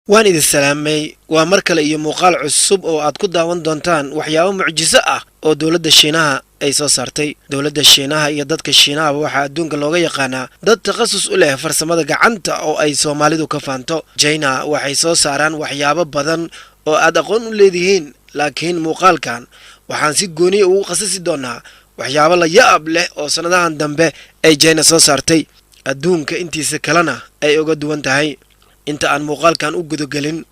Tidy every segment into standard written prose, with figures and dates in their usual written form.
Waan idin salaamay. Waa mar kale iyo muuqaal cusub oo aad ku daawan doontaan waxyaabo mucjiso ah oo dowladda Shiinaha ay soo saartay. Dowladda Shiinaha iyo dadka Shiinahaba waxaa adduunka looga yaqaanaa dad takhasus u leh farsamada gacanta oo ay Soomaalidu ka faanto. China waxay soo saaraan waxyaabo badan oo aad aqoon u leedihiin, laakiin muuqaalkan waxaan si gooniya ugu khasisi doonaa waxyaabo la yaab leh oo sannadahan dambe ay China soo saartay, adduunka intiisa kalena ay uga duwan tahay. Inta aan muuqaalkan u gudagelin,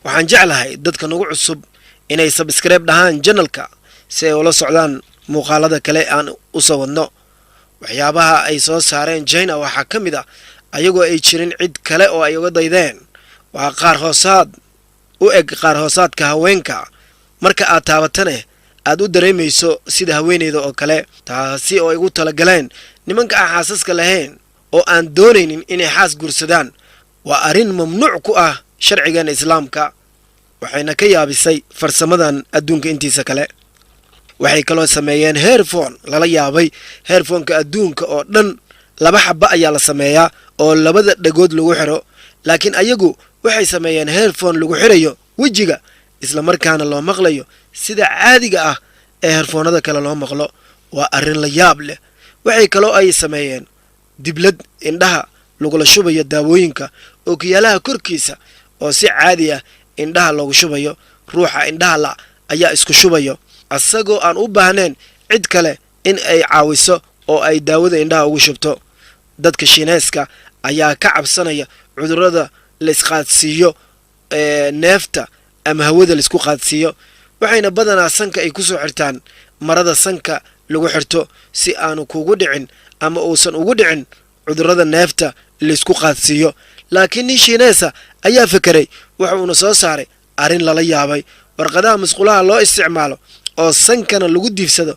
waxaan jeclahay dadka nagu cusub inay subscribe dhahaan channelka si ay ula socdaan muuqaalada kale aan u soo wadno. Waxyaabaha ay soo saareen China waxaa ka mid ah, ayagoo ay jirin cid kale oo ay uga daydeen, waa qaar hoosaad u eg qaar hoosaadka haweenka. Marka aad taabatane aad u dareemayso sida haweeneyda oo kale, taasi oo ay ugu talagaleen nimanka aan xaasaska lahayn oo aan doonaynin inay xaas guursadaan. Waa arrin mamnuuc ku ah sharcigan Islaamka, waxayna ka yaabisay farsamadan adduunka intiisa kale. Waxay kaloo sameeyeen headphone lala yaabay. Headphoneka adduunka oo dhan laba xaba ayaa la sameeyaa oo labada dhagood lagu xiro, laakiin ayagu waxay sameeyeen headphone lagu xirayo wejiga, isla markaana loo maqlayo sida caadiga ah ee headphoneada kale loo maqlo. Waa arrin la yaab leh. Waxay kaloo ay sameeyeen diblad indhaha lagula shubayo daawooyinka ookiyaalaha korkiisa oo si caadi ah indhaha loogu shubayo. Ruuxa indhaha la ayaa isku shubayo, asagoo aan u baahnayn cid kale in ay caawiso oo ay daawada indhaha ugu shubto. Dadka Shiineeska ayaa ka cabsanaya cudurrada la isqaadsiiyo ee neefta ama hawada laisku qaadsiiyo, waxayna badanaa sanka ay kusoo xirtaan marada sanka lagu xirto si aanu kugu dhicin ama uusan ugu dhicin cudurrada neefta laisku qaadsiiyo. Laakiin nin Shiineesa ayaa fekeray, wuxuuna soo saaray arrin lala yaabay: warqadaha musqulaha loo isticmaalo oo sankana lagu diifsado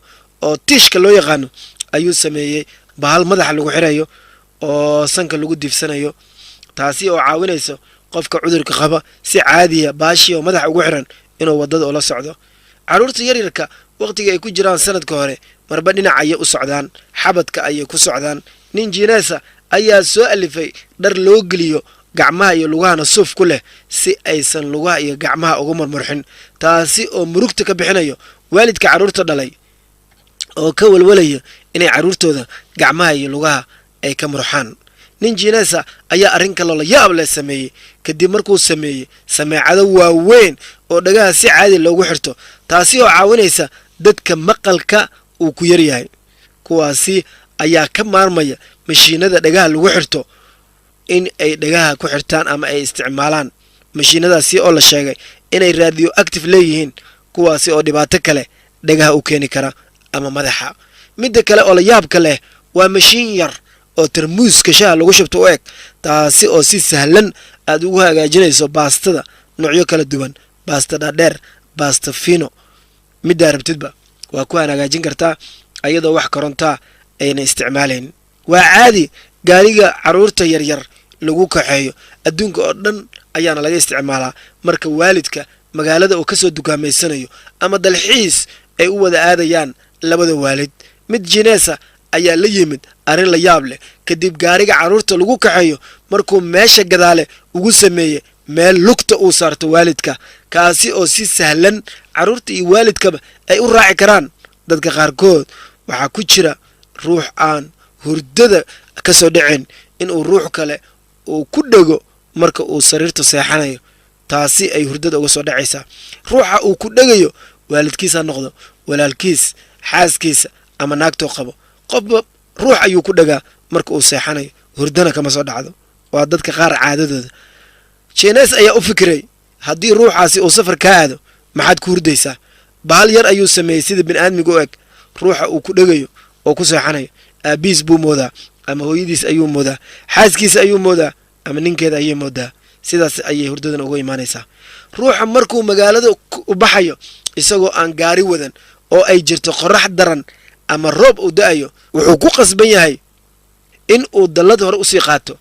oo tiishka loo yaqaano ayuu sameeyey bahal madaxa lagu xirayo oo sanka lagu diifsanayo, taasi oo caawinayso qofka cudurka qaba si caadiya baashii oo madaxa ugu xiran inuu waddada ula socdo. Carruurta yaryarka wakhtiga ay ku jiraan sanadka hore marba dhinac ayay u socdaan, xabadka ayay ku socdaan. Nin Jiineesa ayaa soo alifay dhar loo geliyo gacmaha iyo lugahana suuf ku leh si aysan lugaha iyo gacmaha uga murmurxin, taasi oo murugta ka bixinayo waalidka carruurta dhalay oo ka walwalaya inay carruurtooda gacmaha iyo lugaha ay ka murxaan. Nin Jiineesa ayaa arrin kaloo la yaab leh sameeyey kadib markuu sameeyey sameecado waaweyn oo dhagaha si caadi loogu xirto, taasi oo caawinaysa dadka maqalka uu ku yaryahay. Kuwaasi ayaa ka maarmaya mashiinada dhagaha lagu xirto in ay dhagaha ku xirtaan ama ay isticmaalaan mashiinadaasi oo la sheegay inay radio active leeyihiin, kuwaasi oo dhibaato kale dhagaha u keeni kara ama madaxa. Midda kale oo la yaabka leh waa mashiin yar oo tarmuuska shaha lagu shubto u eg, taasi oo si sahlan aad ugu hagaajinayso baastada noocyo kala duwan, baasta dhaadheer, baasta fino, middaa rabtidba waa kuwaan hagaajin kartaa ayadoo wax korontaa ayna isticmaalayn. Waa caadi gaariga carruurta yaryar lagu kaxeeyo, adduunka oo dhan ayaana laga isticmaalaa. Marka waalidka magaalada uu kasoo dukaamaysanayo ama dalxiis ay u wada aadayaan labada waalid. Mid Jineesa ayaa la yimid arrin la yaab leh kadib gaariga carruurta lagu kaxeeyo markuu meesha gadaale ugu sameeyey meel lugta uu saarto waalidka, kaasi oo si sahlan carruurta iyo waalidkaba ay u raaci karaan. Dadka qaarkood waxaa ku jira ruux aan hurdada ka soo dhicin inuu ruux kale uu ku dhego marka uu sariirta seexanayo, taasi ay hurdada uga soo dhacaysaa. Ruuxa uu ku dhegayo waalidkiis ha noqdo, walaalkiis, xaaskiisa ama naagtoo qabo, qofba ruux ayuu ku dhegaa marka uu seexanayo, hurdana kama soo dhacdo. Waa dadka qaar caadadooda. Jines ayaa u fikiray, haddii ruuxaasi uu safar kaa aado, maxaad ku hurdaysaa? Bahal yar ayuu sameeyey sida bini aadmiga u eg. Ruuxa uu ku dhegayo oo ku seexanayo aabihiis buu moodaa ama hooyadiis ayuu moodaa, xaaskiisa ayuu moodaa ama ninkeeda ayay moodaa. Sidaas ayay hurdadan uga imaanaysaa. Ruuxa markuu magaalada u baxayo isagoo aan gaari wadan oo ay jirto qorax daran ama roob uu da-ayo, wuxuu ku qasban yahay in uu dallad hore usii qaato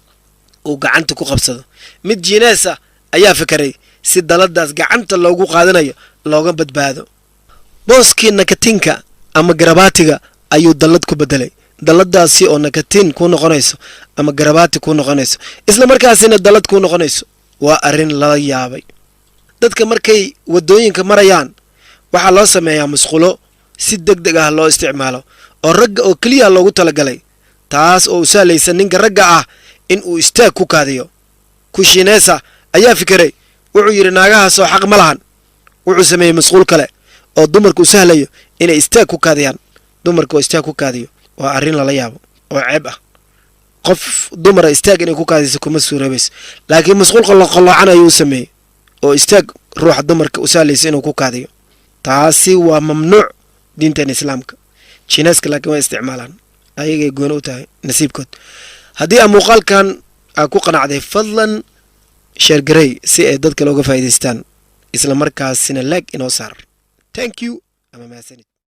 uu gacanta ku qabsado. Mid Jineesa ayaa fikeray si dalladaas gacanta loogu qaadanayo looga badbaado. Booskii nakatinka ama garabaatiga ayuu dallad ku bedelay, dalladaasi oo nakatin kuu noqonayso ama garabaati kuu noqonayso, isla markaasina dallad kuu noqonayso. Waa arrin lala yaabay. Dadka markay waddooyinka marayaan waxaa loo sameeyaa musqulo si deg deg ah loo isticmaalo oo ragga oo keliya loogu talagalay, taas oo u sahlaysa ninka ragga ah in uu istaag ku kaadiyo. Ku Shiineesa ayaa fikiray. Wuxuu yidhi, "Naagahaasoo xaq ma lahan." Wuxuu sameeyey musquul kale oo dumarka u sahlayo inay istaag ku kaadiyaan. Dumarka oo istaag ku kaadiyo waa arrin lala yaabo oo ceeb ah. Qof dumara istaag inay ku kaadiso kuma suuroobayso, laakiin musquulka la qalloocan ayuu u sameeyey oo istaag ruuxa dumarka u sahlaysa inuu ku kaadiyo. Taasi waa mamnuuc diintan Islaamka. Jineeska laakiin way isticmaalaan, ayagay gooni u tahay nasiibkood. Haddii aa muuqaalkan aa ku qanacday, fadlan share garey si ay dadka looga faa'iidaystaan, isla markaasina like inoo saar. Thank you ama mahadsanid.